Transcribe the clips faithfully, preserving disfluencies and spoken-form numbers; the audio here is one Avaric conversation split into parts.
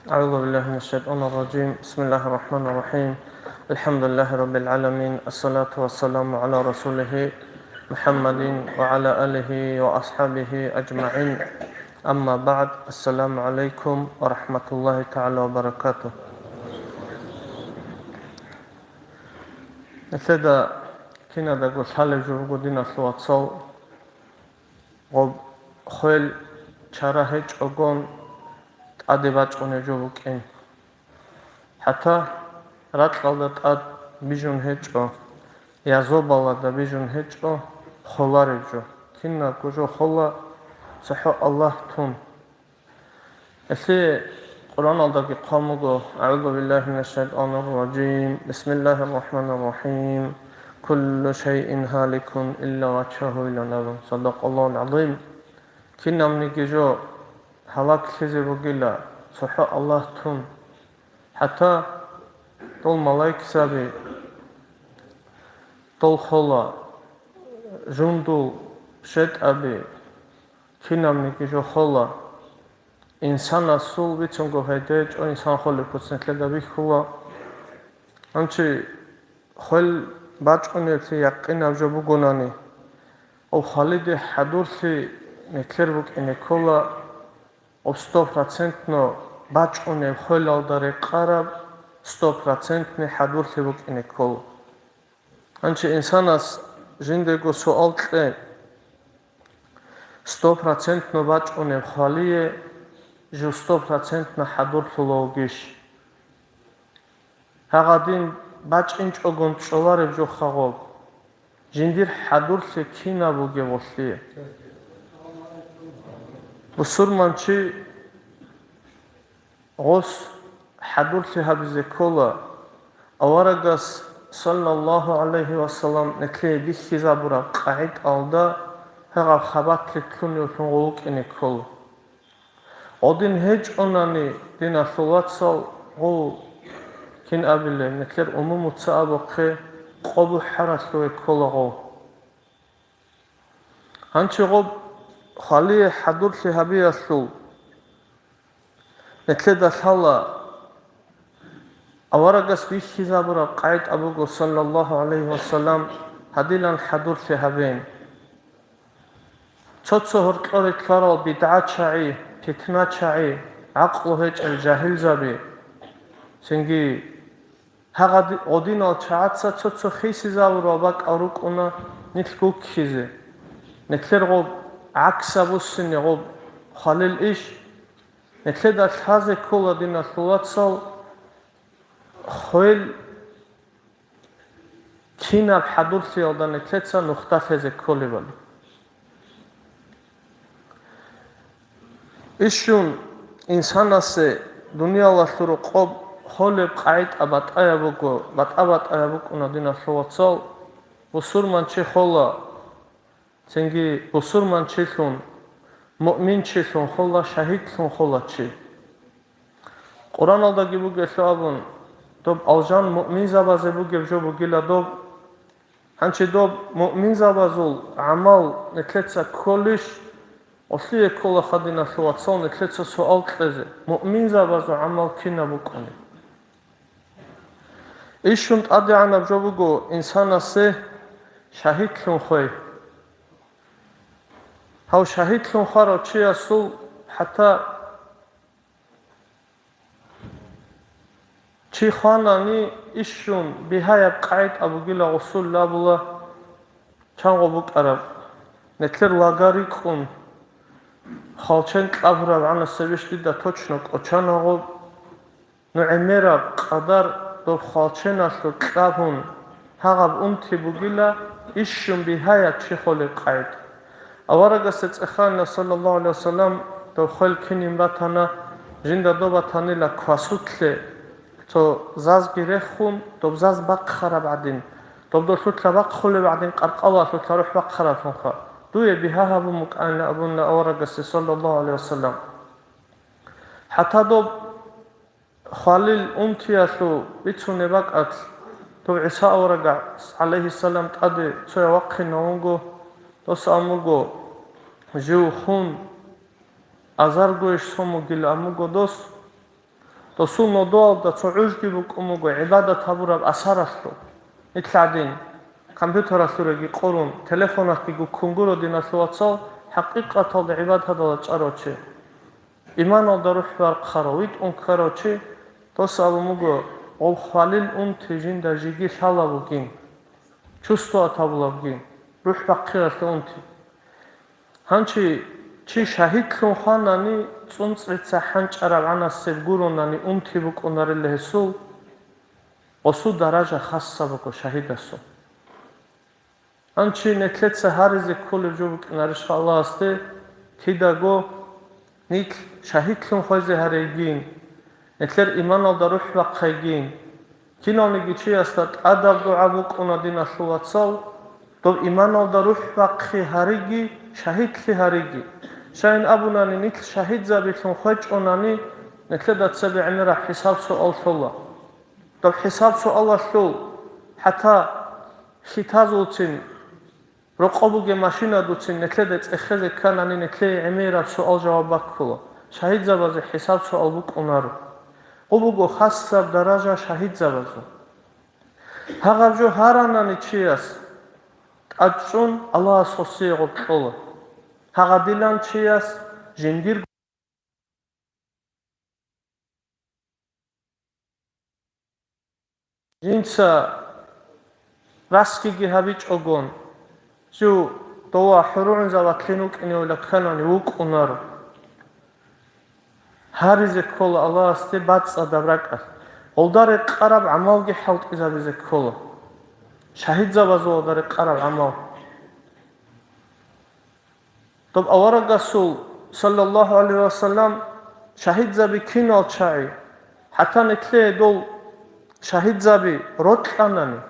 أعوذ بالله من الشيطان الرجيم. بسم الله الرحمن الرحيم. الحمد لله رب العالمين. الصلاة والسلام على رسوله محمد وعلى آله وأصحابه أجمعين. أما بعد. السلام عليكم ورحمة الله تعالى وبركاته. Нилъеда кинадаго лъалеб жо буго, диналъул вацал, гъоб хвел чара гьечӀогон тӀаде бачӀунеб жо букӀин. ХӀатта ракьалда тӀад бижун гьечӀо, я зобалада бижун гьечӀо холареб жо. Кинабго жо хола цохӀо Аллагь тун. Гьелъие Къуръаналдаги хъван буго: أعوذ بالله من الشيطان الرجيم. بسم الله الرحمن الرحيم. كل شيء هالك إلا وجهه, илан абун. صدق الله العظيم. Кинабниги жо гьалаглъизе бугила цохӀо Аллагь тун. ХӀатта дол малаикзаби, дол хола, жундул шетӀаби, кинабниги жо хола. Инсанасул бицунго пайда гьечӀо, инсан холеб куц нилъеда бихьула. Гьанчи хвел бачӀунеблъи якъинаб жо бугонани, об хвалиде хӀадурлъи нилъер букӀине ккола, об стопроцентно бачӀунеб хвелалда рекъараб стопроцентный хӀадурлъи букӀине ккола. Гьанчи инсанас жиндего суал кье, стопроцентно бачӀунеб хвалие жив стопроцентно хӀадурлъула вугищ? Гьагъадин бачӀинчӀогон чӀолареб жо хагъоб, жиндир хӀадурлъи кинаб бугеб гъолъие? Бусурманчи гъос хӀадурлъи гьабизе ккола, аварагас, саллаллагьу гӀалайгьи вассалам, нилъее бихьизабураб къагӀидаялда гьагъаб хабалъ кьуневлъун гъов вукӀине ккола. Гъодин гьечӀонани, диналъул вацал, гъов, кин абилеб, нилъер умумуца абухъе, къо бухӀаралъуве ккола гъов. Гьанчи гъоб хвалие хӀадурлъи гьабиялъул нилъеда лъала, аварагас бихьизабураб къагӀида буго, саллаллагьу гӀалайгьи вассалам, гьадилан хӀадурлъи гьабеян. Цо-цо гьоркьоре ккарал бидгӀачагӀи, питначагӀи, гӀакълу гьечӀел жагьилзаби, цинги гьагъади-, гъодинал чагӀаца цо-цо хисизабурал бакӀал рукӀуна нилъ гуккизе. Нилъер гъоб гӀаксабуссине гъоб хвалил иш. Нилъеда лъазе ккола, диналъул вацал, хвел кинаб хӀадурлъиялда нилъеца нухда лъезе кколебали. Ишщун инсанасе дуниялалъул рокъоб холеб къагӀида батӀаяб буго, батӀа-батӀаяб букӀуна, диналъул вацал, бусурманчи хола, цинги бусурманчилъун, муъминчилъун хола, шагьидлъун хола чи. Къуръаналдаги бугелъул абун, доб алжан муъминзабазе бугеб жо бугила доб. Гьанчи доб муъминзабазул гӀамал нилъеца кколищ? Гъолъие кколаха, диналъул вацал, нилъеца суал кьезе, муъминзабазул гӀамал кинаб букӀунеб? Ишшун тӀадегӀанаб жо буго инсанасе шагьидлъун хвей. Гьав шагьидлъун хварав чиясул хӀатта чи хванани, ишшун бигьаяб къагӀида бугила гъосул абула, чанго букӀараб, нилъер лага рикӀкӀун, хвалчен кьабураб гӀанасебищ дида точно кӀочанагъо, ну гӀемераб къадар доб хвалченалъул кьабун, гьагъаб унти бугила ишшун бигьаяб чи холеб къагӀида. Аварагасе цӀехана, саллаллагьу гӀалайгьи вассалам, дов хвел кинин батана, жинда доб батанила квасулъе, цо зазги рехун, доб заз бахъараб гӀадин, доб долъулъа бахъулеб гӀадин, къаркъалалъулъа рухӀ бахъараблъунха, дуе бигьа гьабун букӀанила абуна аварагасе, саллаллагьу гӀалайгьи вассалам. ХӀатта доб хвалил унтиялъул бицунеб бакӀалъ, доб ГӀиса аварагас, гӀалайгьиссалам, тӀаде цояв вахъинавунго, дос амуго, жив хун, азаргойищ сон вугилан амуго дос, Досул нодоялда цо гӀужги букӀун буго гӀибадат гьабураб асаралъул. Нилъ гӀадин, компьютералъуреги къорун, телефоналъги гуккун гуро, диналъул вацал, хӀакъикъаталда гӀибадат гьабулев чӀарав чи. Иманалда рухӀ бахъарав, витӀун ккарав чи, дос абун буго, гъов хвалил унти жинда жеги лъалеб бугин, чувствовать гьабулеб бугин, рухӀ бахъиялъе унти. Гьанчи чи шагьидлъун хванани, цӀунцӀрица хӀанчӀараб гӀанасеб гуронани унти букӀунарила гьесул, гъосул даража хасаб буго шагьидасул. Гьанчи нилъеца гьаризе кколеб жо букӀинарищха Аллагьасде, кидаго нилъ шагьидлъун хвезе гьарейгин, нилъер иманалда рухӀ бахъайгин. Кинавниги чиясда тӀадаб дугӀа букӀуна, диналъул вацал, доб иманалда рухӀ бахъи гьариги, шагьидлъи гьариги. Щайин абунани, нилъ шагьидзабилъун хвечӀонани, нилъеда цебе гӀемераб хӀисаб-суал лъола. Доб хӀисаб-суалалъул хӀатта хьитазулцин, рокъоб бугеб машинадуцин нилъеда цӀехезе кканани, нилъее гӀемераб суал-жаваб баккула, шагьидзабазе хӀисаб-суал букӀунаро. Гъо буго хасаб даража шагьидзабазул. Гьагъаб жо гьаранани чияс, тӀадчӀун Аллагьас гъосие гъоб кьола. Гьагъадилан чияс жиндир Жинца расгиги гьабичӀогон, жив дова хӀурулгӀинзабатлъин вукӀиневила кканани вукӀунаро. Гьаризе ккола Аллагьасде бацӀцӀадаб ракӀалъ, гъолда рекъараб гӀамалги хӀалтӀизабизе ккола, шагьидзабазулда рекъараб гӀамал. Доб аварагасул, саллаллагьу гӀалайгьи вассалам, шагьидзаби кинал чагӀи, хӀатта нилъее дол шагьидзаби рокьанани,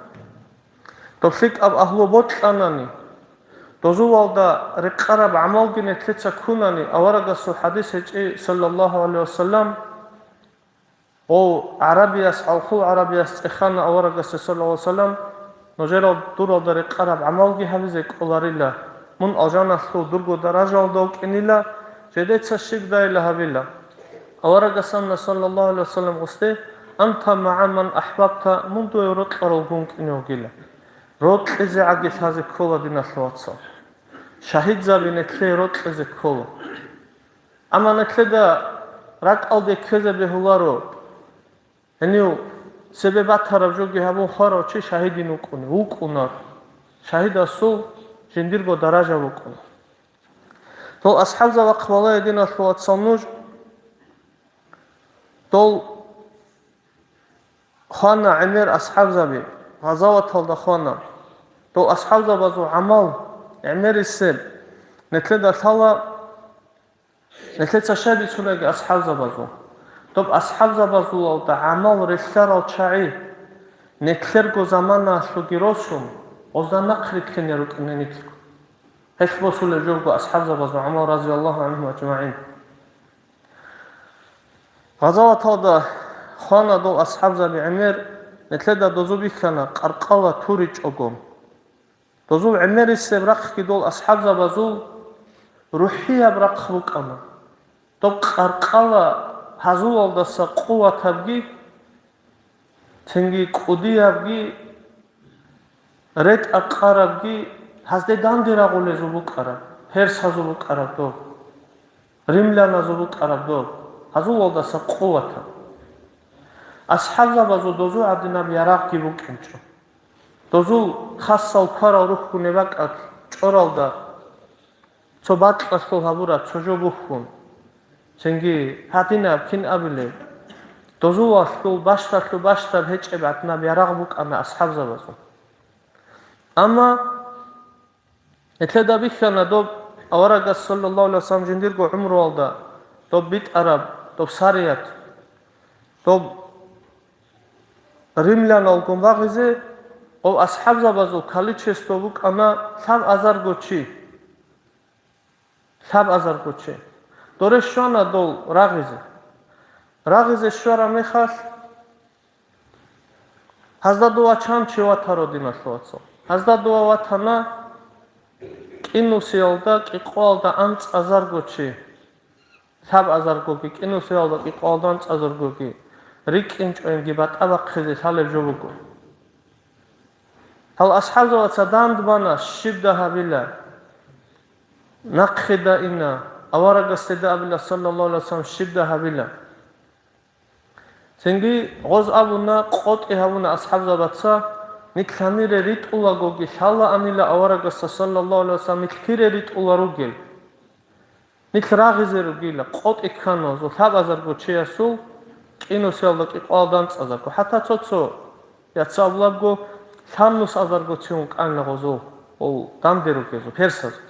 доб лъикӀаб агьлу бокьанани, дозулалда рекъараб гӀамалги нилъеца ккунани, аварагасул хӀадис гьечӀи, саллаллагьу гӀалайгьи вассалам, Гъов гӀарабияс, гӀалхул гӀарабияс цӀехана аварагасда, саллаллагьу гӀалайгьи вассалам, нужерал дуралда рекъараб гӀамалги гьабизе кӀоларила, мун алжаналъув дурго даражаялда вукӀинила, жидеца щиб дайила гьабила. Аварагас абуна, саллаллагьу гӀалайгьи вассалам, гъосде: «Анта магӀа ман ахӀбабта», мун дуе рокьарал гун вукӀине вугила. Рокьизе гӀаги лъазе ккола, диналъул вацал. Шагьидзаби нилъее рокьизе ккола. Амма нилъеда ракӀалде ккезе бегьуларо, гьенив цебе батараб жоги гьабун хварав чи шагьидин вукӀуна, вукӀунар. Шагьидасул жиндирго даража букӀуна. Дол асхӀабзабахъ балагье, диналъул вацал, нуж, дол хвана гӀемер асхӀабзаби, гъазаваталда хвана. Дол асхӀабзабазул гӀамал гӀемерисеб, нилъеда лъала, нилъеца щай бицунаги асхӀабзабазул. Доб асхӀабзабазулалда гӀамал релълъарал чагӀи, нилъерго заманалъуги росун, гъозда нахърилълъине рукӀине нилъго. Гьелъ босулеб журго асхӀабзабазул гӀамал, разияллагьу гӀанхум ажмагӀин. Гъазаваталда хвана дол асхӀабзаби гӀемер, нилъеда дозу бихьана къаркъала туричӀого. Дозул гӀемерисеб рахъги дол асхӀабзабазул рухӀияб рахъ букӀана. Доб къаркъала гьазулалдаса къуватабги, цинги кӀудиябги, ретӀа-къарабги, гьазде данде рагъулезул букӀараб, персазул букӀараб доб, римляназул букӀараб доб, гьазулалдаса къуватаб. АсхӀабзабазул дозул гьадинаб ярагъги букӀинчӀо. Дозул хасал кварал рухьунеб бакӀалъ чӀоралда цо бакьалъул гьабураб цо жо бухьун. Цинги гьадинаб кин абилеб? Дозулалъул бащдалъул бащдаб гьечӀеб гьадинаб ярагъ букӀана асхӀабзабазул. Амма нилъеда бихьана доб аварагас, саллаллагьу гӀалайгьи вассалам, жиндирго гӀумруялда доб битӀараб, доб сарият, доб римляналгун багъизе, гъов асхӀабзабазул количество букӀана лъабазарго чи. Лъабазарго чи. Доре щвана дол рагъизе. Рагъизе щвараб мехалъ, гьазда дова чан чи ватаро, диналъул вацал? Гьазда дова ватана кӀинусиялда, кӀикъоялда анцӀазарго чи. Лъабазаргоги, кӀинусиялда, кӀикъоялда анцӀазаргоги. рикӀкӀинчӀоинги батӀа бахъизе лъалеб жо буго. Гьал асхӀабзабаца дандбана, щибда гьабила, нахъеда ина, аварагасде абила, саллаллагьу гӀалайгьи вассалам, щибда гьабила. Цинги гъоз абуна, къотӀи гьабуна асхӀабзабаца, нилъ гьанире ритӀулагоги лъалаанила аварагасда, саллаллагьу гӀалайгьи вассалам, нилъ кире ритӀула ругел. Нилъ рагъизе ругила, къотӀи ккана гъозул лъабазарго чиясул кӀинусиялда кӀикъоялда анцӀазарго, хӀатта цо-цо яцаллаго лъабнусазарго цевун кӀана гъозул, гъол данде ругезул, персазул.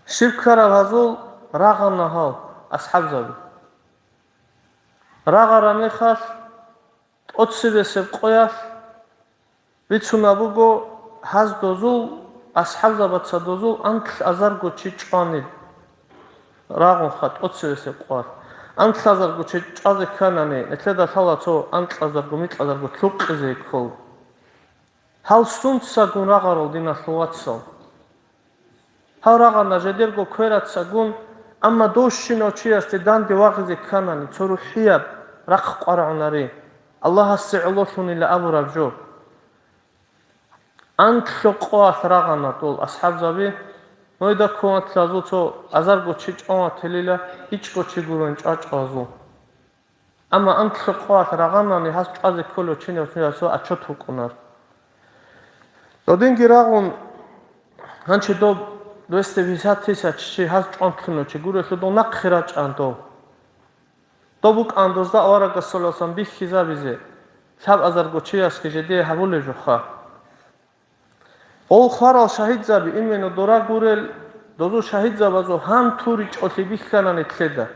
Щиб ккараб гьазул рагъана гьал асхӀабзаби. Рагъараб мехалъ, тӀоцебесеб къоялъ бицунаб буго гьаз дозул, асхӀабзабаца дозул анкьазарго чи чӀванил рагъунха тӀоцебесеб къоялъ. Анкьазарго чи чӀвазе кканани, нилъеда лъала цо анкьазарго, микьазарго лъукъизе ккола. Гьал сунцагун рагъарал, диналъул вацал. Гьал рагъана жидерго кверацагун, амма дов щинав чиясде данде вагъизе кканани, цо рухӀияб рахъ къварагӀунари, Аллагьасе гӀололъунила абураб жо. Анлъго къоялъ рагъана дол асхӀабзаби, нойда ккун ватилазул цо азарго чи чӀван ватилила, ичӀго чи гурони чӀвачӀвазул. Амма анлъго къоялъ рагъанани гьас чӀвазе кколев чинав чиясул отчет букӀунар. Додинги рагъун, гьанчи доб двести пятьдесят тысяч чи гьас чӀван лъуна чи гурелъул дов нахъе рачӀан дов. Дов букӀан дозда аварагасуласан бихьизабизе, лъабазарго чиясги жидее гьабулеб жоха. Гъол хварал шагьидзаби именно дора гурел, дозул шагьидзабазул гьан туричӀолъи бихьана нилъеда.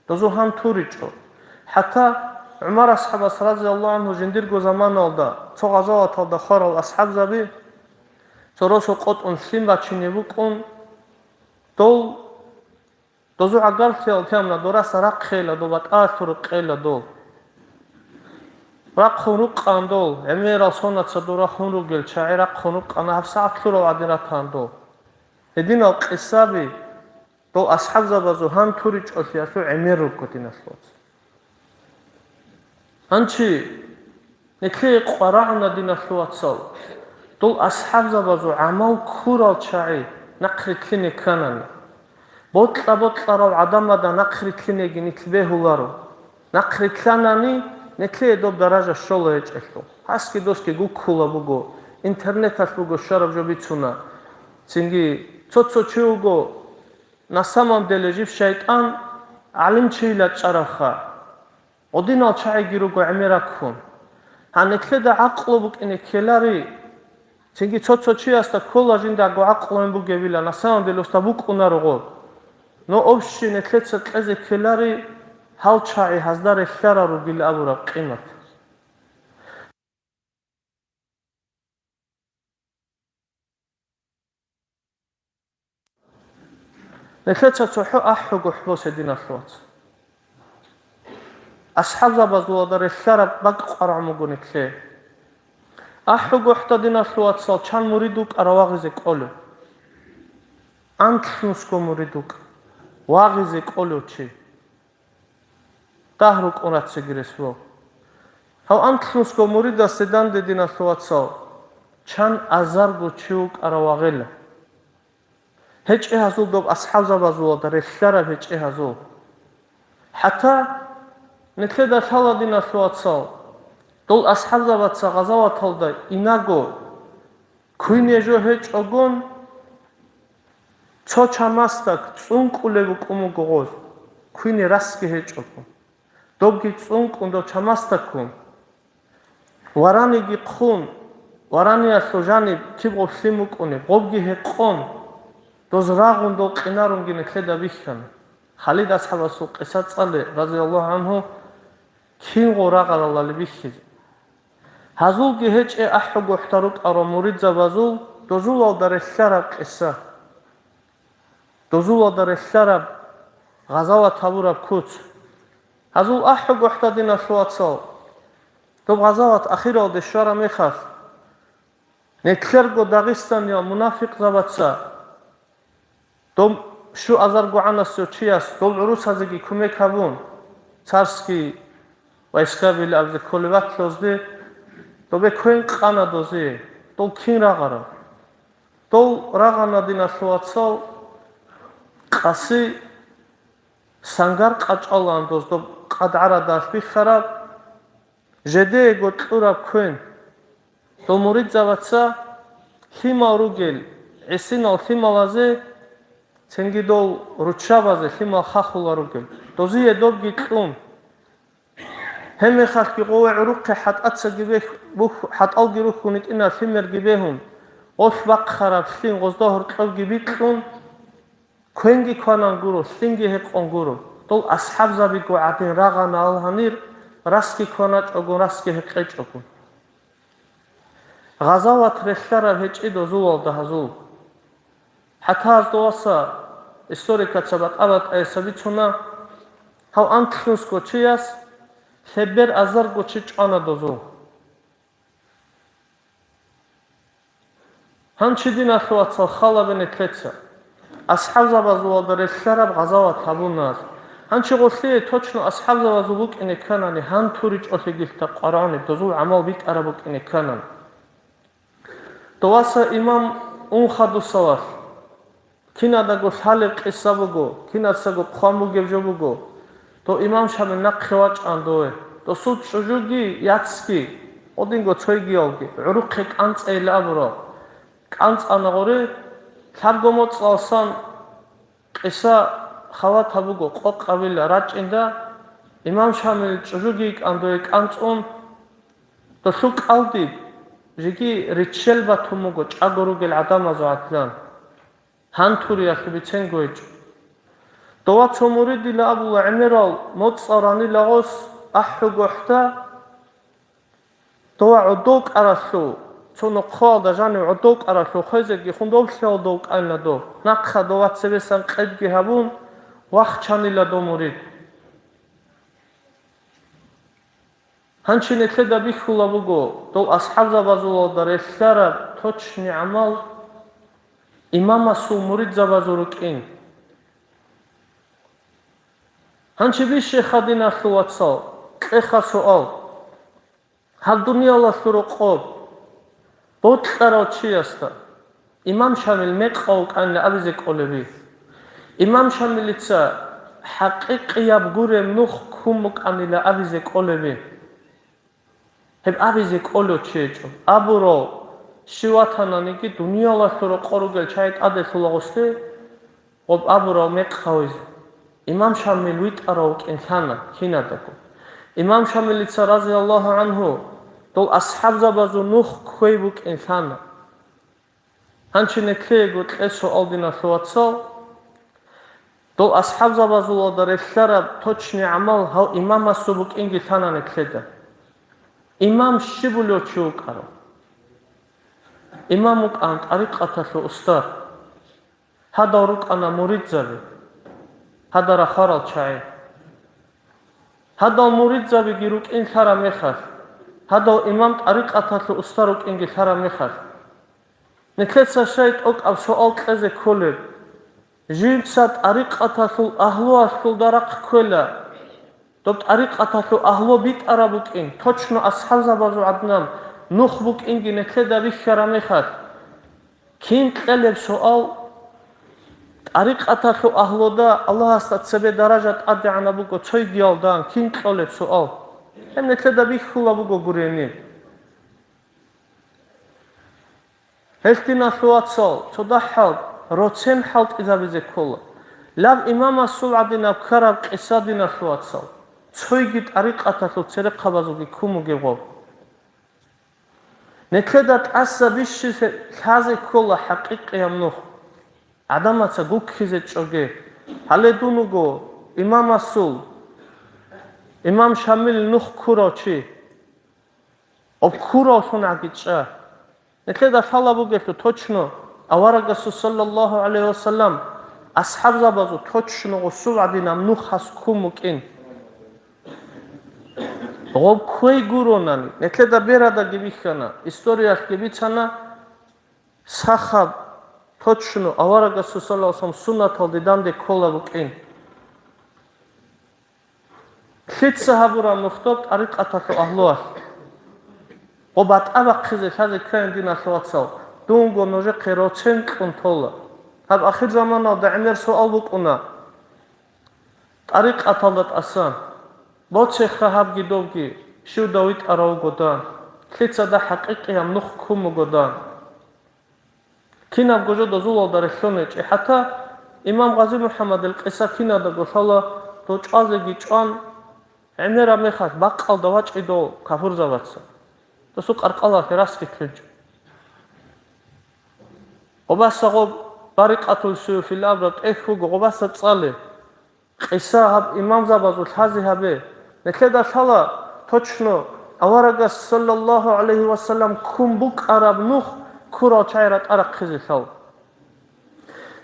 Дозул гьан туричӀо. ХӀатта ГӀумар асхӀабас, разияллагьу гӀангьу, жиндирго заманалда цо гъазаваталда хварал асхӀабзаби, цо росу къотӀун лъим бачине букӀун, дол Дозу гӀагарлъиялъ тямна дораса рахъейила дол, батӀалъур рукъейила дол. Рахъун рукъан дол, гӀемерал сонаца дора хун ругел чагӀи рахъун рукъана, гьабсагӀат лъурал гӀадин ратан дол. Гьединал къисаби дол асхӀабзабазул гьан туричӀолъиялъул гӀемер руго, диналъул вацал. Гьанчи, нилъее къварагӀуна, диналъул вацал, дол асхӀабзабазул гӀамал ккурал чагӀи нахъ рилълъине кканани. Бокьа-бокьарал гӀадамазда нахъ рилълъинеги нилъ бегьуларо. Нахъ рилълъанани, нилъее доб даража щола гьечӀелъул. Гьасги досги гуккула буго, интернеталъ буго щвараб жо бицуна. Цинги цо-цо чи вуго, на самом деле жив шайтӀан гӀалимчийила чӀаравха. Гъодинал чагӀиги руго гӀемераб ккун. Гьанеклъеда гӀакълу букӀине ккелари, цинги цо-цо чиясда ккола жиндаго гӀакълуян бугебила, на самом деле усда букӀунаро гъо. Но общий неклъеца кьезе ккелари, гьал чагӀи гьазда релълъарал ругил абураб къимат. Нилъеца цохӀо ахӀуго хӀбосе, диналъул вацал. АсхӀабзабазулада релълъараб бакӀ къварагӀун буго нилъее. АхӀуго хӀда, диналъул вацал, чан мурид вукӀарав вагъизе кӀолев. Анлънусго мурид вукӀа, вагъизе кӀолев чи. Дагь рукӀун рацаги рес вуго. Гьав анлънусго муридасде данде, диналъул вацал, чан азарго чи вукӀарав вагъила. ГьечӀеб гьазул доб асхӀабзабазулада релълъараб гьечӀеб гьазул. ХӀатта нилъеда лъала, диналъул вацал, дол асхӀабзабаца гъазаваталда инаго, квине жо гьечӀогун, цо чамасдак цӀункӀулеб букӀун буго гъоз, квине расги гьечӀого. Добги цӀункӀун дов чамасдаккун, вараниги хъун, вараниялъул жаниб киб гъоблъи мукӀунеб, гъобги гьекъон, доз рагъун дол къинарунги нилъеда бихьана. Халид асхӀабасул къиса цӀале, разияллагьу гӀангьу, кинго рагъаралали бихьизе. Гьазулги гьечӀеб ахӀугохӀда рукӀарал муридзабазул дозулалда релълъараб къиса. Дозулалда релълъараб гъазават гьабураб куц. Гьазул ахӀугохӀда, диналъул вацал, доб гъазават ахиралде щвараб мехалъ, нилъерго дагъистаниял мунафикъзабаца доб щуазаргогӀанасев чияс дол гӀурусазеги кумек гьабун, царский войскабилабзе кколеб батлазде, добе квен къана дозе, дол кин рагъараб? Дол рагъана, диналъул вацал, къаси сангар къачӀалан доз доб къадгӀарадалъ биххараб, жедеего кьураб квен. Дол муридзабаца лъимал ругел, гӀисинал лъималазе, цинги дол руччабазе лъимал хахулел ругел, дозие добги кьун. Гьебмехалъги гъове гӀурухъе хӀатӀацаги бех-, бух-, хӀатӀалги рухьун йитӀинаб лъимерги бегьун, гъолъ бахъараб лъим гъозда гьоркьобги бикьун, квенги кванан гуро, лъимги гьекъон гуро. Дол асхӀабзабиго гӀадин рагъана гьал гьанир, расги кваначӀого, расги гьекъечӀого. Гъазават релълъараб гьечӀи дозулалда гьазул. ХӀатта гьаздуваса историкаца батӀа-батӀаяса бицуна, гьав анкьнусго чияс лъебер азарго чи чӀвана дозул. Гьанчи, диналъул вацал, халабе нилъеца. АсхӀабзабазулалда релълъараб гъазават гьабуна гьаз. Гьанчи гъолъие точно асхӀабзабазул букӀине кканани, гьан туричӀолъи гилъа къваригӀунеб, дозул гӀамал битӀараб букӀине кканан. Доваса имам ун хадусалалъ. Кинадаго лъалеб къиса буго, кинацаго хъван бугеб жо буго. Дов имам Шамил нахъе вачӀан дове. Досул чӀужуги яцги, гъодинго цойгиялги, гӀурухъе кӀанцӀейилан абурал. КӀанцӀана гъоре, лъабго моцӀалсан къиса халат гьабуго, къокъабила рачӀинда, имам Шамил чӀужуги йикӀан дове кӀанцӀун, долъул кӀалдиб жеги риччел батун буго чӀаго ругел гӀадамазул гӀадлан. Гьан туриялъе биценго гьечӀо. Дова цо муридила абула гӀемерал моцӀал ранила гъос ахӀугохӀда, дова гӀодов кӀаралъув, цо нохъоялда жанив гӀодов кӀаралъув хвезеги хун дов лъиялдав кӀайна дов, нахъа дова цебесан къедги гьабун, вахчанила дов мурид. Гьанчи нилъеда бихьула буго, дол асхӀабзабазулалда релълъараб точни гӀамал имамасул муридзабазул рукӀин. Гьанчи бищеха, диналъул вацал, кьеха суал. Гьаб дуниялалъул рокъоб бокьарав чиясда имам Шамил мекъав вукӀанила абизе кӀолеби? Имам Шамилица хӀакъикъияб гуреб нух ккун букӀанила абизе кӀолеби? Гьеб абизе кӀолев чи гьечӀо. Абурав щив ватананиги, дуниялалъул рокъор ругел чагӀи тӀаделъула гъосде, гъоб абурав мекъ гьавизе. Имам Шамил витӀарав вукӀин лъана кинадаго. Имам Шамилица, разияллагьу гӀангьу, дол асхӀабзабазул нух кквей букӀин лъана. Гьанчи нилъеего кье суал, диналъул вацал. Дол асхӀабзабазулалда релълъараб точни гӀамал гьав имамасул букӀинги лъана нилъеда. Имам щибулев чи вукӀарав? Имам вукӀан тӀарикъаталъул устар. Гьадал рукӀана муридзаби, гьадал рахварал чагӀи. Гьадал муридзабиги рукӀин лъараб мехалъ, гьадал имам тӀарикъаталъул устар рукӀинги лъараб мехалъ, нилъеца щай тӀокӀаб суал кьезе кколеб? Жинца тӀарикъаталъул агьлуялъулда рахъ кквела. Доб тӀарикъаталъул агьлу битӀараб букӀин, точно асхӀабзабазул гӀаднан нух букӀинги нилъеда бихьараб мехалъ, кин кьелеб суал? ТӀарикъаталъул агьлуда Аллагьасда цебе даража тӀадегӀанаб буго цойгиялдан, кин кьолеб суал? Гьеб нилъеда бихьула буго гурени. Гьелъ, диналъул вацал, цо дагьал роцен хӀалтӀизабизе ккола. Лаб имамасул гӀадинаб ккараб къиса, диналъул вацал, цойги тӀарикъаталъул церехъабазулги ккун бугеб гъоб. Нилъеда тӀаса бищизе лъазе ккола хӀакъикъияб нух, гӀадамаца гуккизе чӀоге. Гьале дун вуго имамасул, имам Шамил нух ккурав чи. Гьеб ккуравлъун гӀагичӀа. Нилъеда лъала бугелъул точно, аварагасул, саллаллагьу гӀалайгьи вассалам, асхӀабзабазул точно гъосул гӀадинаб нух гьас ккун букӀин. Гъоб кквей гуронани, нилъеда берадаги бихьана, историялъги бицана, сахаб точно аварагасул, саллаллагьу гӀалайгьи вассалам, суннаталде данде ккола букӀин. Лъица гьабураб нух доб тӀарикъаталъул агьлуялъ? Гъо батӀа бахъизе лъазе ккани, диналъул вацал, дунго нужехъе роцен кьун тола. Гьаб ахирзаманалда гӀемер суал букӀуна тӀарикъаталда тӀасан: «Боцеха гьабги добги, щивда витӀарав вуго дан, лъицада хӀакъикъияб нух ккун буго дан?» Кинабго жо дозулалда релълъун гьечӀи. ХӀатта имам Гъази МухӀаммадил къиса кинадаго лъала, дов чӀвазеги чӀван, гӀемераб мехалъ бакъалда вачӀидал кафурзабаца. Досул къаркъалалъе расги ккечӀо. Гъобаса гъоб Барикъатул Суюфил абураб тӀехь буго, гъобаса цӀале. Къиса гьаб имамзабазул лъазе гьабе. Нилъеда лъала, точно, аварагас, саллаллаху гӀалайхи вассалам, ккун букӀараб нух ккурал чагӀи ратӀа рахъизе лъал.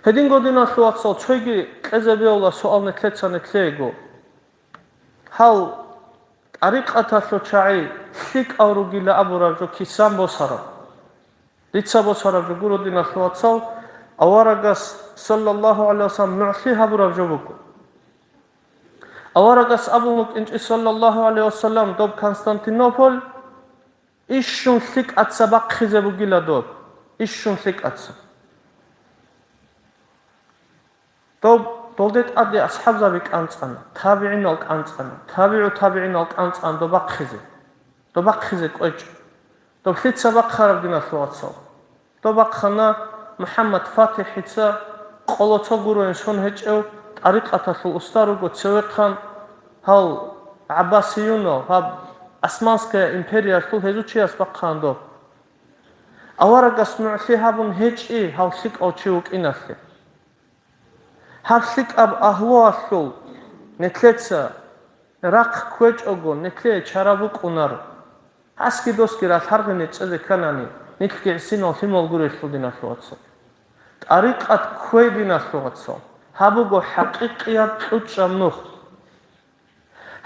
Гьединго, диналъул вацал, цойги кьезе бегьула суал нилъеца нилъеего. Гьал тӀарикъаталъул чагӀи лъикӀал ругила абураб жо кисан босараб? Дица босараб жо гуро, диналъул вацал, аварагас, саллаллаху гӀалайхи вассалам, нугӀлъи гьабураб жо буго. Аварагас абун букӀинчӀи, саллаллаху гӀалайхи вассалам, доб Константинополь ишшун лъикӀаца бахъизе бугила доб, ишшун лъикӀаца. Доб, долде тӀаде асхӀабзаби кӀанцӀана, табигӀинал кӀанцӀана, табигӀу табигӀинал кӀанцӀана доб бахъизе. Доб бахъизе кӀвечӀо. Доб лъица бахъараб, диналъул вацал? Доб бахъана МухӀаммад ФатихӀица, къоло цо гуроин сон гьечӀев, тӀарикъаталъул уста руго цевехъан, гьал гӀаббасиюнал, гьаб Османская империялъул гьезул чияс бахъана доб. Аварагас нугӀлъи гьабун гьечӀи гьав лъикӀав чи вукӀиналъе. Гьаб лъикӀаб агьлуялъул нилъеца рахъ кквечӀого, нилъее чара букӀунаро. Гьасги досги ралъаргъине чӀезе кканани, нилъги гӀисинал лъимал гурелъул, диналъул вацал. ТӀарикъат кквей, диналъул вацал. Гьаб буго хӀакъикъияб кьучӀаб нух.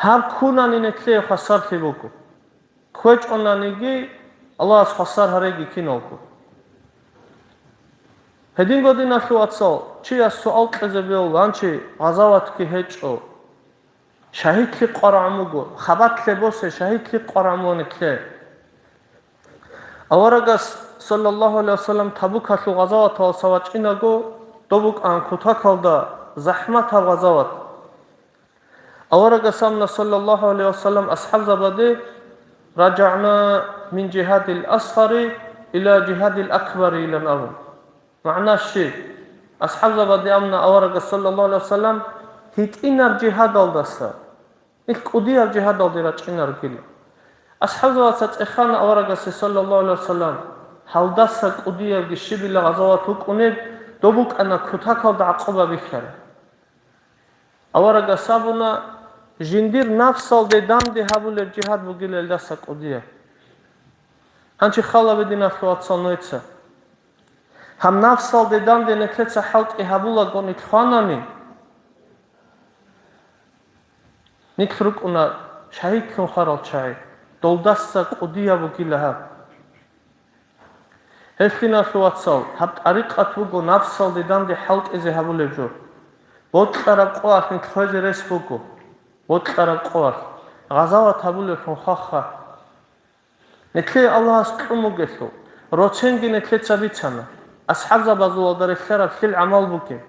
Гьаб ккунани нилъее хвасарлъи буго. КквечӀонаниги, Аллагьас хвасар гьареги киналго. Гьединго, диналъул вацал, чияс суал кьезе бегьула, гьанчи гъазаватги гьечӀо. Шагьидлъи къварагӀун буго, хабалъе босе, шагьидлъи къварагӀун буго нилъее. Аварагас, саллаллаху гӀалайхи вассалам, Табукалъул гъазаваталдаса вачӀинаго, доб букӀан кутакалда захӀматаб гъазават. Аварагас абуна, саллаллаху гӀалайхи вассалам, асхӀабзабаде: «РажагӀна мин жигьадил асгъари ила жигьадил акбари», — илан абун. МагӀна щиб? АсхӀабзабаде абуна аварагас, саллаллаху гӀалайхи вассалам, гьитӀинаб жигьадалдаса, ил кӀудияб жигьадалде рачӀинаргила. АсхӀабзабаца цӀехана аварагасе, саллаллаху гӀалайхи вассалам, гьалдаса кӀудиябги щибила гъазават вукӀунеб, доб букӀана кутакалда гӀакъуба бихьараб. Аварагас абуна, жиндир нафсалде данде гьабулеб жигьад бугила илдаса кӀудияб. Гьанчи халабе, диналъул вацал, нойца. Гьаб нафсалде данде нилъеца хӀалтӀи гьабулаго нилъ хванани, нилъ рукӀуна шагьидлъун хварал чагӀи, долдаса кӀудияб бугила гьаб. Гьелъ, диналъул вацал, гьаб тӀарикъат буго нафсалде данде хӀалтӀизе гьабулеб жо. Бокьараб къоялъ нилъ хвезе рес буго. Бокьараб къоялъ гъазават гьабулевлъун хваха. Нилъее Аллагьас кьун бугелъул, роценги нилъеца бицана, асхӀабзабазулалда релълъараб лъил гӀамал бугеб.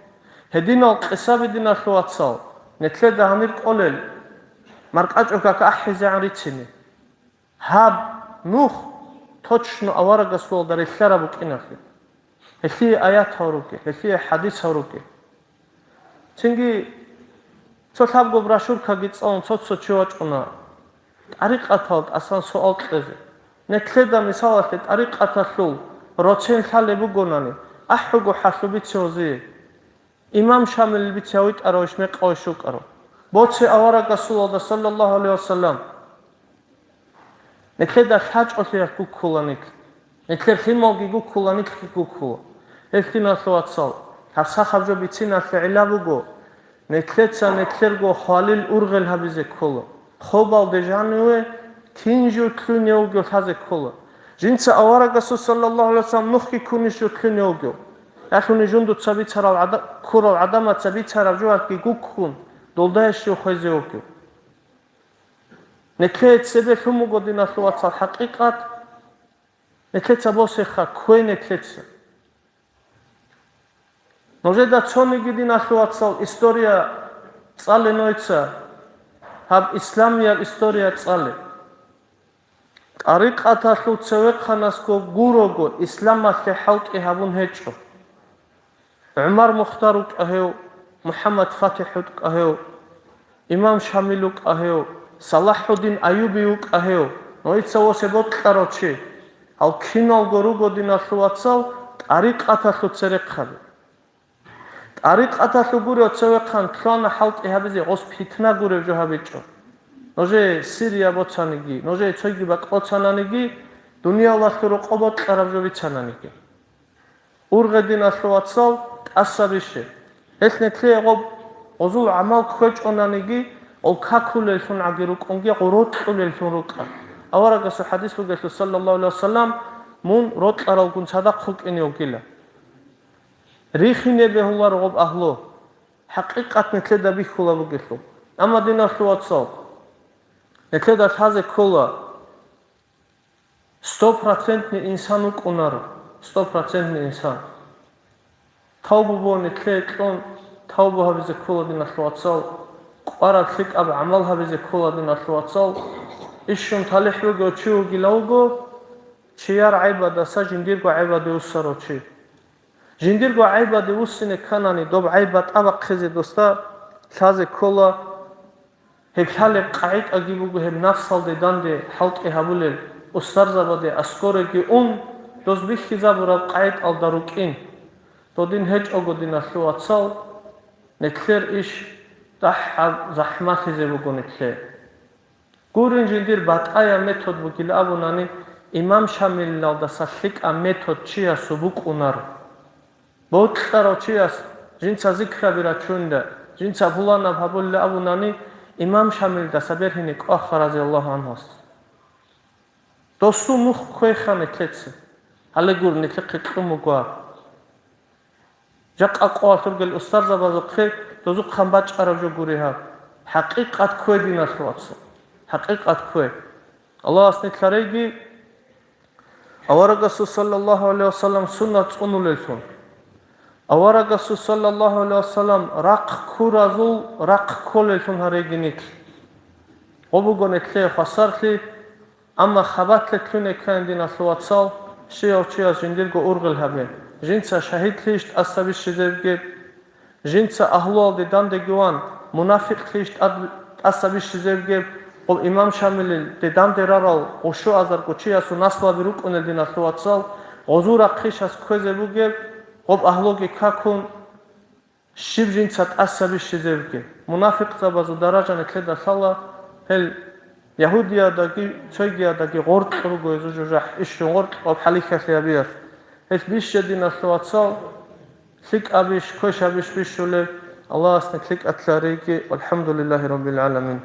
Гьединал къисаби, диналъул вацал, нилъеда гьанир кӀолел, маркӀачӀул как ахӀизегӀан рицине. Гьаб нух точно аварагасулалда релълъараб букӀиналъе. Гьелъие аятал ругел, гьелъие хӀадисал ругел. Цинги цо лъабго брошюркаги цӀалун цо-цо чи вачӀуна тӀарикъатал тӀасан суал кьезе. Нилъеда, мисалалъе, тӀарикъаталъул роцен лъалеб бугонани, ахӀуго хӀалъу бице гьезие. Имам Шамилил бице гьавитӀаравищ, мекъавищ вукӀарав? Боце аварагасулалда, саллаллаху гӀалайхи вассалам. Нилъеда лъачӀолъиялъ гуккула нилъ. Нилъер лъималги гуккула, нилъги гуккула. Гьелъ, диналъул вацал, гьаб сахаб жо бициналъе гӀилла буго, нилъеца нилъерго хвалил ургъел гьабизе ккола. Хобалде жаниве кин жо лъугьине вугев лъазе ккола. Жинца аварагасул, саллаллаху гӀалайхи вассалам, нухги ккунищ жо лъугьине вугев? Ялъуни жундуца бицарал гӀада-, ккурал гӀадамаца бицараб жоялъги гуккун, долдайищ жо хвезе вугев? Нилъее цебе лъун буго, диналъул вацал, хӀакъикъат. Нилъеца босеха, ккве нилъеца. Нужеда цониги, диналъул вацал, история цӀале нойца, гьаб исламияб история цӀале. ТӀарикъаталъул цевехъанасго гурого исламалъе хӀалтӀи гьабун гьечӀо. ГӀумар Мухтар вукӀа гьев, МухӀаммад ФатихӀ вукӀа гьев, Имам Шамил вукӀа гьев, СалахӀуддин Аюби вукӀа гьев, нойца восе бокьарав чи. Гьал киналго руго, диналъул вацал, тӀарикъаталъул церехъаби. ТӀарикъаталъул гурев цевехъан лъугьана хӀалтӀи гьабизе, гъос питна гурев жо гьабичӀо. Нужее Сирия боцаниги, нужее цойги бакӀ боцананиги, дуниялалъул рокъоб бокьараб жо бицананиги. Ургъе, диналъул вацал, тӀаса бише. Гьелъ нилъее гъоб гъозул гӀамал кквечӀонаниги, гъол какулеллъун гӀаги рукӀунги, гъо рокьулеллъун рукӀа. Аварагасул хадис бугелъул, саллаллагьу гӀалайгьи вассалам, мун рокьаралгун цадахъ вукӀине вугила. Рихине бегьуларо гъоб агьлу. ХӀакъикъат нилъеда бихьула бугелъул. Амма, диналъул вацал, нилъеда лъазе ккола, стопроцентный инсан вукӀунаро, стопроцентный инсан. Тавбу бо нилъее кьун, тавбу гьабизе ккола, диналъул вацал, кӀвараб лъикӀаб гӀамал гьабизе ккола, диналъул вацал. Ишшун талихӀ бугев чи вугилан вуго, чияр гӀайбадаса жиндирго гӀайбаде вуссарав чи. Жиндирго гӀайбаде вуссине кканани, доб гӀайба тӀабахъизе досда лъазе ккола. Гьеб лъалеб къагӀидаги буго гьеб нафсалде данде хӀалтӀи гьабулел, устарзабаде аскореги ун, доз бихьизабураб къагӀидалда рукӀин. Додин гьечӀого, диналъул вацал, нилъер иш дагьаб захӀмалъизе буго нилъее. Гурин, жиндир батӀаяб метод бугил абунани, имам Шамилалдаса лъикӀаб метод чиясул букӀунаро. Бокьарав чияс жинца зикраби рачунда, жинца пуланаб гьабулел абунани, имам Шамилдаса бергьине кӀваха, разияллагьу гӀанхӀас. Досул нух кквеха нилъеца. Гьале гур, нилъехъе кьун буго гьаб. Жакъа къоялъ ругел устарзабазухъе дозухъан бачӀараб жо гури гьаб. ХӀакъикъат ккве, диналъул вацал. ХӀакъикъат ккве. Аллагьас нилъ гьареги, аварагасул саллаллагьу гӀалайгьи вассалам суннат цӀунулеллъун. Аварагасул саллаллагьу гӀалайгьи вассалам рахъ ккуразул рахъ кколеллъун гьареги нилъ. Гъо буго нилъее хвасарлъи, амма хабалъе ккуне ккани, диналъул вацал, щивав чияс жиндирго ургъел гьабе. Жинца шагьидлъийищ тӀаса бищизе бугеб? Жинца агьлуялде дандеги ван, мунафикълъийищ тӀад-, тӀаса бищизе бугеб? Гъоб имам Шамилил де данде рарал гъушуазарго чиясул наслаби рукӀунел, диналъул вацал, гъозул рахъищас кквезе бугеб, гъоб агьлуги какун, щиб жинца тӀаса бищизе бугеб? Мунафикъзабазул даража нилъеда лъала, гьел ягьудиядаги цойгиядаги гъоркь руго гьезул жужахӀ, ишщун гъоркь ва хӀалихьалъи гьабиялъ. Гьелъ бища, диналъул вацал, лъикӀабищ, квешабищ бищулеб? Аллагьас нилъ лъикӀалъ гьареги. ВалхӀамдулиллагьи раббил гӀаламин.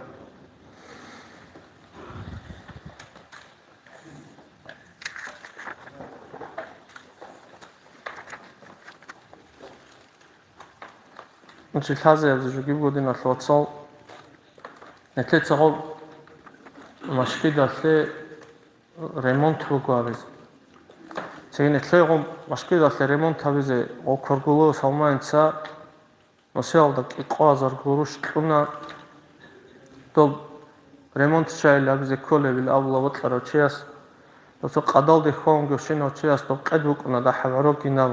Значит, лъазаяб жо буго, диналъул вацал, нилъеца гъоб машгидалъе ремонт буго гьабизе. Цинги нилъее гъоб машгидалъе ремонт гьабизе гъо ккаргула Салманица нусиялда кӀикъоязар гуруш кьуна. Доб ремонт щайилан абизе кколебил абула бокьарав чияс, дов цо къадалде хьван вугевщинав чияс доб къед букӀуна дагьаб гӀорогинаб.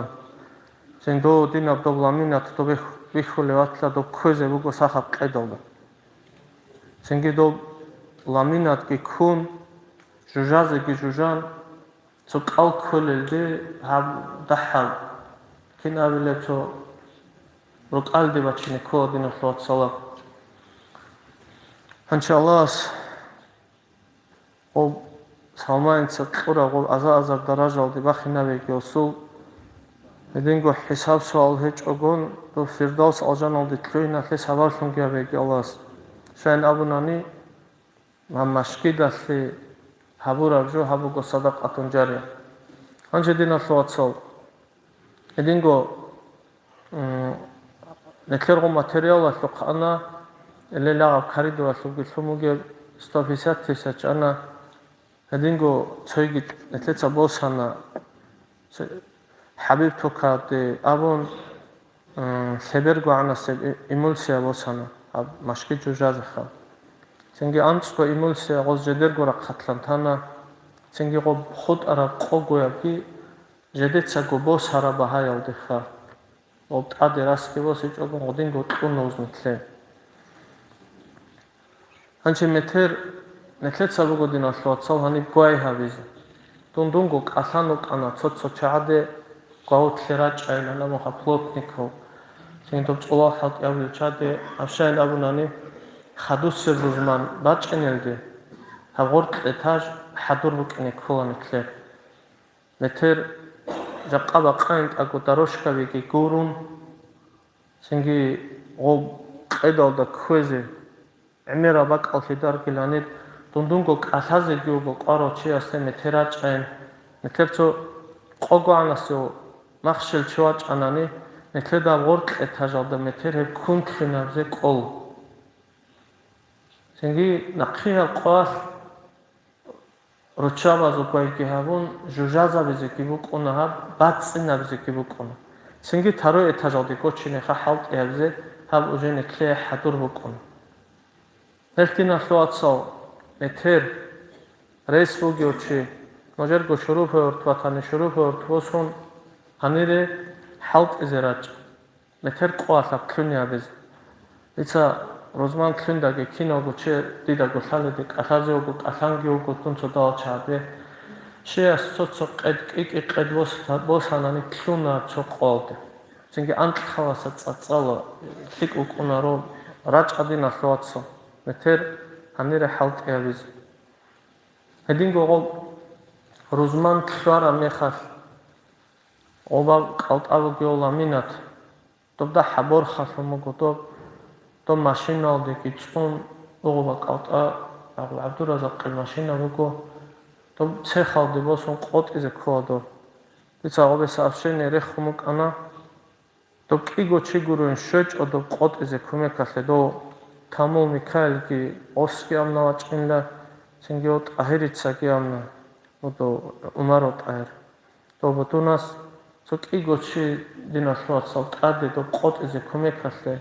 Цин дов динаб доб ламинат доб бих-, бихьулев ватла доб кквезе буго сахаб къедалда. Цинги доб ламинатги ккун, жужазеги жужан, цо кӀал кколелде гьаб дагьаб, кин абилеб, цо рукӀалде бачине ккола, диналъул вацал. Гьанчи Аллагьас гъоб Салманица кьураб гъоб аза-азар даражалде бахинабеги осул, гьединго хӀисаб-суал гьечӀогон доб Фирдавс алжаналде лъугьиналъе сабаблъунги гьабеги Аллагьас. Щайин абунани, Гьаб машгидалъе гьабураб жо гьаб буго садакъатун жария. Гьанже, диналъул вацал, гьединго, м, нилъерго материалалъухъ ана, гьеле лагъаб коридоралъулги лъун бугеб, сто пятьдесят тысяч ана, гьединго цойги нилъеца босана, ц-, ХӀабиб токаде абун, м, лъеберго гӀанасеб и-, эмульсия босана, гьаб машгид жужазеха. Цинги анцӀго эмульсия гъоз жедерго рахъалъан тана, цинги гъоб хутӀараб къогоябги жедецаго босараб багьаялдеха. Гъоб тӀаде расги босичӀого гъодинго кьуна гъоз нилъее. Гьанже метер нилъеца буго, диналъул вацал, гьаниб гвай гьабизе. Дундунго кӀалъан вукӀана цо-цо чагӀаде гваутлъи рачӀайилан абунха плотников. Цинги доб цӀолал хӀалтӀи абулел чагӀаде гьаб щайин абунани, хадусеб рузман бачӀинелде гьаб гъоркь этаж хӀадур букӀине ккола нилъер. Метер жакъа бакъайин тӀаго дорожкабиги гурун, цинги гъоб къедалда кквезе, гӀемераб бакӀалъе даргиланир, дундунго кӀалъазеги вуго къварав чиясде метер рачӀайин, метер цо къогоанасе махщел чи вачӀанани, метер даб гъоркь этажалда метер гьеб кунлъинабзе кӀол. Цинги нахъе гьаб къвалъ руччабазул гвайги гьабун, жужазабизеги букӀуна гьаб, бацӀцӀинабизеги букӀуна. Цинги второй этажалде гочинеха хӀалтӀи гьабизе, гьаб уже нилъее хӀадур букӀуна. Гьелъ, диналъул вацал, метер, рес бугев чи, нужерго Шурупуе гьорт ватани, Шурупуе гьорт босун, гьанире хӀалтӀизе рачӀа. Метер къоялъ кьуни гьабизе. Дица рузман кьундаги киналго чи дидаго лъаледе кӀалъазе вуго, кӀалъанги вуго дун цо далчагӀаде. Чияс цо-цо къед, кӀи-кӀи къед бос-, босанани кьуна цо къоялде. Цинги анкьхаласа цӀацӀала лъикӀ вукӀунаро, рачӀа, диналъул вацал, метер гьанире хӀалтӀи гьабизе. Гьединго гъоб рузман кьвараб мехалъ, гъоба кӀалтӀа бугев ламинат, доб дагьаб борхалъун буго доб, доб машиналдеги цӀун, угъуба кӀалтӀа, гьаб ГӀабдуразакъил машина буго, доб цехалде босун къотӀизе ккола доб. Дица гъобе сообщение рехун букӀана, доб кӀиго чи гурун щвечӀо доб къотӀизе кумекалъе, дов Тамул Микаилги осги амна вачӀинла, цинги ва ТӀагьирицаги амна, ва дов Умаров ТӀагьир. Дов Батунас цо кӀиго чи, диналъул вацал, тӀаде доб къотӀизе кумекалъе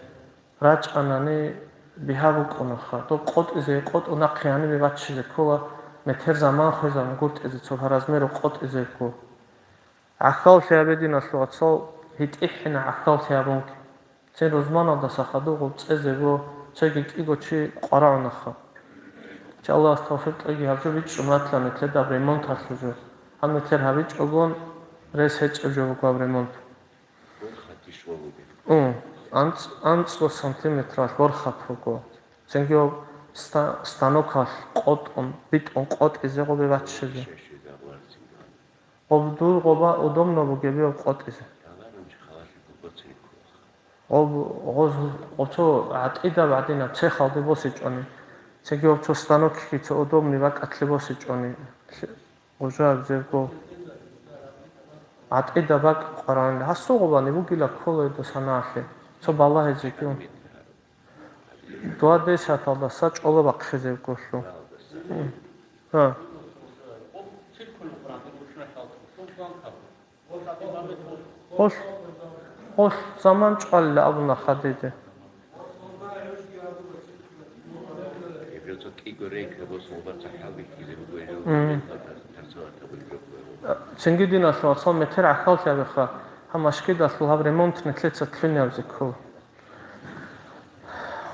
рачӀанани бигьа букӀунаха. Доб къотӀизе къотӀун нахъе гьанибе баччизе ккола, метер заман хвезабун гуртӀизе цо размеру къотӀизе ккола. ГӀахьаллъи гьабе, диналъул вацал, гьитӀихӀина гӀахьаллъи гьабунги. Цин рузманалдаса хадуб гъуб цӀезего цоги кӀиго чи къварагӀунаха. Чи Аллагьас тавфикъ кьеги, гьаб жо бичӀчӀун ратла метледаб ремонт гьалъул жо. Гьаб метлер гьабичӀогон рес гьечӀеб жо буго гьаб ремонт. Ун, анцӀ-, анцӀго сантиметралъ борхат буго. Цинги гьаб ста-, станокалъ къотӀун, битӀун къотӀизе гъубе баччизе. Гъоб дур гъоба удобно бугебиуб къотӀизе. Гъоб, гъоз, гъоб цо гӀатӀидаб гӀадинаб цехалде босичӀони, цеги гьоб цо станокги цо удобный бакӀалъе босичӀони, гъужа гьабзебго гӀатӀидаб бакӀ къваригӀунила. Гьасул гъобани бугила кколойда санаалъе, цо балагьизеги. Дугьа десяталдаса чӀоло бахъизе кколъу. Гьа. Гъолъ, гъолъ заман чӀвалила абуна хадиде. Цинги диналъул вацал метер гӀахьаллъи абиха, гьаб машгидалъул гьаб ремонт нилъеца лъугьинаб зиккула.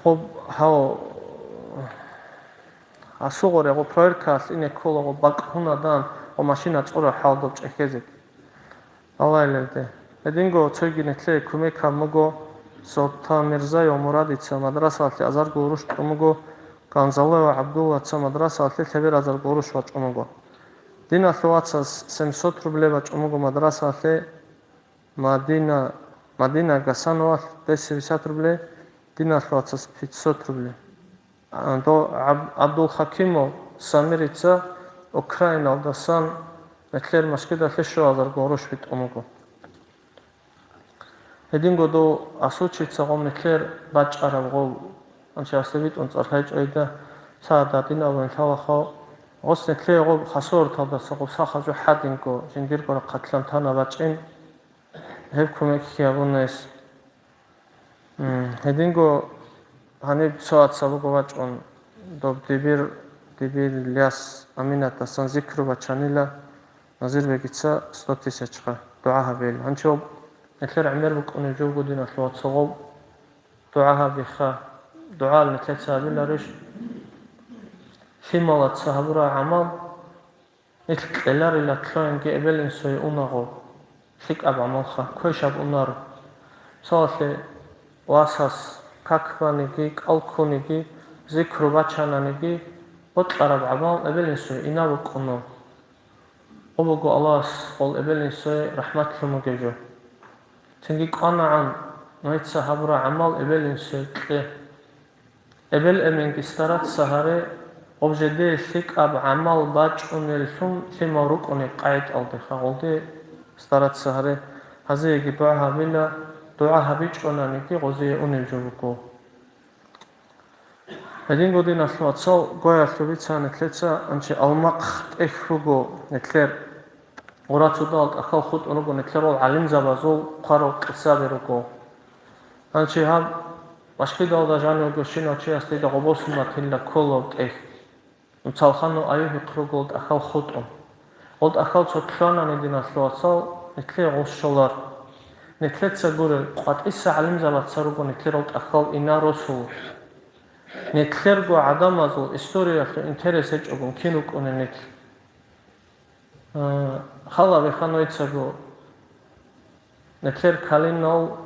Гъоб, гьав, асугъуре, гъоб проверкаялъ ине ккола, гъоб бакӀ гьунадан, гъоб машина цӀураб хӀалдуб чӀехьезе. Аллагьилелде. Гьединго цойги нилъее кумек гьаб буго, Солтанмирзаев Мурадица мадрасалъе азарго гъурущ тӀун буго, Ганзалаев ГӀабдуллаца мадрасалъе лъебер азарго гъурущ бачӀун буго. Диналъул вацас семьсот рублей бачӀун буго мадрасалъе, Мадина, Мадина Гасановалъ десять пятьдесят рублей, диналъул вацас пятьсот рублей. А, до Аб-, Абдулхакимов Самирица Украиналдасан метлер машгидалъе щуазарго гъурущ битӀун буго. Гьединго дов Асучица гъо метлер бачӀараб гъо, анчарасе битӀун цӀар гьечӀоида, Цо гьадин абун лъалаха, гъос нилъее гъоб хасурталдаса гъоб сахазу хӀадинго жиндирго рахъалъан тана бачӀин, гьеб кумекги гьабуна гьес. М, гьединго гьаниб цо вац буго вачӀун, доб дибир, дибир яс Аминатасан зикру бачанила, Назирбегица сто тысячха дугӀа гьабил. Гьанчо нилъер гӀемер букӀунеб жо буго, диналъул вацал, гъоб дугӀа гьабиха. ДугӀал нилъеца гьабиларищ? Лъималаца гьабураб гӀамал, нилъ кьеларила лъоянги эбел-инсуе унагъо, лъикӀаб гӀамалха, квешаб унаро. Мисалалъе, васас как кканиги, кӀал ккуниги, зикру бачананиги, бокьараб гӀамал эбел-инсуе инаб букӀуно. Гъо буго Аллагьас гъол эбел-инсуе рахӀмат лъун бугеб жо. Цинги кӀванагӀан нужеца гьабураб гӀамал эбел-инсуе кье. Эбел-эменги стараться гьаре, гъоб жидее лъикӀаб гӀамал бачӀунеллъун лъимал рукӀунеб къагӀидалдеха гъолде стараться гьаре, гьазиеги дугӀа гьабила, дугӀа гьабичӀонаниги гъозие унеб жо буго. Гьединго, диналъул вацал, гваялъул бицана нилъеца, анчи Алмакъ тӀехь буго нилъер. Гъура цодал тӀахьал хутӀун руго нилъерал гӀалимзабазул хъварал къисаби руго. Анчи гьаб машгидалда жанивго щинав чиясда дида гъобосун батила кколав тӀехь. Нуцалханав Аюбихъ руго гъол тӀахьал хутӀун. Гъол тӀахьал цо лъугьанани, диналъул вацал, нилъее гъос щолар. Нилъеца гурел, къватӀиса гӀалимзабаца руго нилъерал тӀахьал ина росул. Нилъерго гӀадамазул историялъул интерес гьечӀогун кин рукӀунел нилъ? Э, хал гьабиха нужецаго, нилъер калинал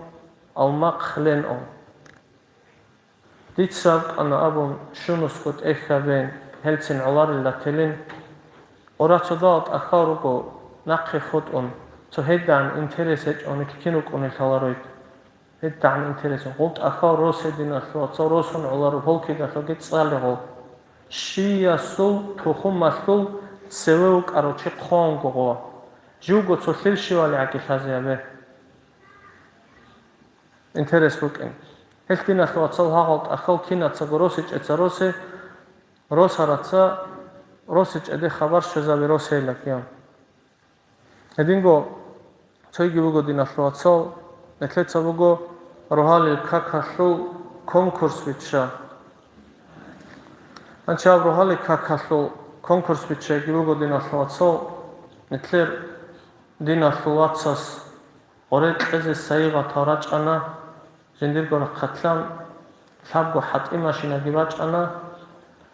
Алмакъ Ленов. Дица абкъана абун, щунусго тӀехь гьабе, гьелцин гӀоларел ратилин. Гъура цодал тӀахьал руго нахъе хутӀун, цо гьедигӀан интерес гьечӀони кин рукӀунел лъалароид. ГьедигӀан интерес. Гъол тӀахьал росе, диналъул вацал, росун гӀоларо, полкидалъуги цӀале гъол. Щиясул тухумалъул цеве вукӀарав чи хъванго гъо. Живго цо лъил щивали гӀаги лъазе гьабе. Интерес букӀин. Гьелъ, диналъул вацал, гьагъал тӀахьал кинацаго росичӀеца росе, росараца росичӀеде хабар щвезаби росейилан киян. Гьединго цойги буго, диналъул вацал, нилъеца буго рогьалил какалъул конкурс бичча. Анчаб рогьалил какалъул конкурс биччайги буго, диналъул вацал, нилъер диналъул вацас Гъоре кьезе сайигъатал рачӀана, жиндирго рахъалъан лъабго хӀатӀи машинаги бачӀана,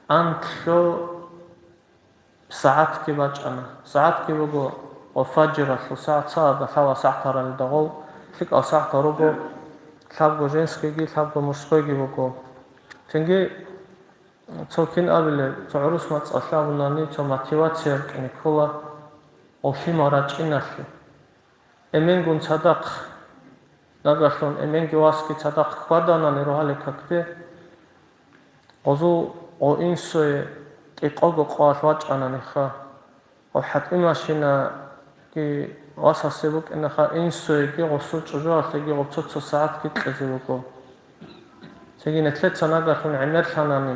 анлъго сагӀатги бачӀана. СагӀатги буго гъо фажралъул сагӀат, сагӀат лъала сагӀатаралда гъол, лъикӀал сагӀатал руго, лъабго женскийги, лъабго мужскойги буго. Цинги цо кин абилеб, цо гӀурус мацӀалъ абунани, цо мотивация рукӀине ккола, гъо лъимал рачӀиналъе. Эменгун цадахъ, нагагьлъун эменги васги цадахъ хьваданани рогьалил какде, гъозул гъо инсуе кӀикъого къоялъ вачӀананиха. Гъо хӀатӀи машинаги васасе букӀинаха, инсуеги гъосул чӀужуялъеги гъо цо-цо сагӀатги кьезе буго. Цинги нилъеца нагагьлъун гӀемерлъанани,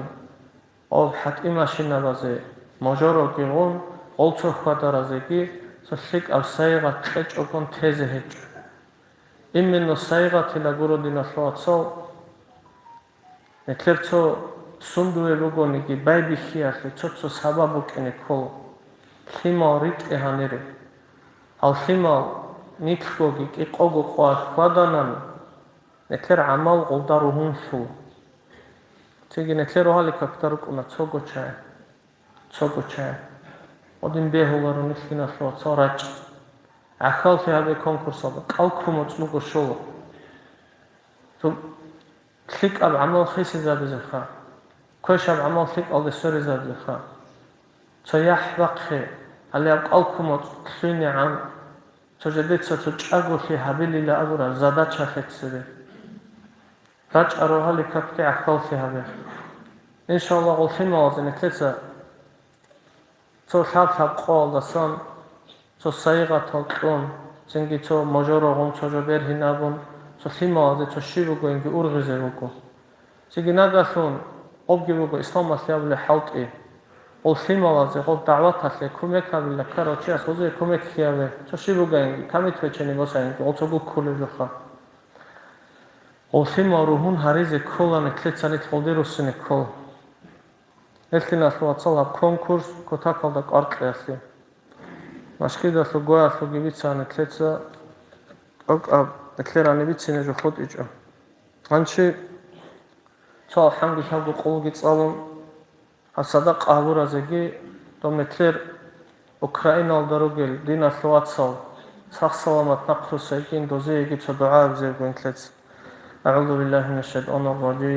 гъоб хӀатӀи машинабазе можороги гъун, гъол цо хьвадаразеги цо лъикӀаб сайигъат кьечӀогун тезе гьечӀо. Именно сайигъатила гуро, диналъул вацал, нилъер цо сундуве бугониги байбихьиялъе цо-цо сабаб букӀине ккола, лъимал ритӀе гьанире. Гьал лъимал нилъгоги кӀикъого къоялъ хьваданани, нилъер гӀамал гъолда ругьунлъула. Цинги нилъер рогьалил какда рукӀуна цого чагӀи, цого чагӀи. Гъодин бегьуларо нилъ, диналъул вацал, рачӀ. ГӀахьаллъи гьабе конкурсалда, кӀал ккун моцӀ буго щола. Цо лъикӀаб гӀамал хисизабизеха, квешаб гӀамал лъикӀалде сверизабизеха. Цо яхӀ бахъе, гьале гьаб кӀал ккун моцӀ лъугӀинегӀан, цо жидеца цо чӀаголъи гьабилила абураб задачалъе цебе. РачӀа рогьалил какде гӀахьаллъи гьабе. Иншаллагь, гъол лъималазе нилъеца цо лъаб-лъаб къоялдасан, цо сайигъатал кьун, цинги цо можоро гъун, цо жо бергьин абун, цо лъималазе цо щиб бугониги ургъизе буго. Цинги нагагьлъун Гъобги буго исламалъе абулеб хӀалтӀи. Гъол лъималазе, гъоб дагӀваталъе кумек гьабила ккарав чияс гъозие кумек лъеялъе. Цо щиб бугин, камит вечени босанин, гъол цо гуккулеб жоха. Гъол лъимал ругьун гьаризе ккола нилъеца, нилъ гъолде руссине ккола. Гьелъиналъул, вацал, гьаб конкурс кутакалда кӀвар кьеялъе. Машгидалъул гваялъулги бицана нилъеца, тӀокӀаб нилъер гьаниб бицине жо хутӀичӀо. Гьанчи цо алхӀамдулиллагьго къулги цӀалун, гьаб садакъа гьабуразеги, доб нилъер Украиналда ругел диналъул вацал сах-саламат нахърусайгин, дозиеги цо дугӀа гьабизего нилъеца. أعوذ بالله من الشيطان الرجيم.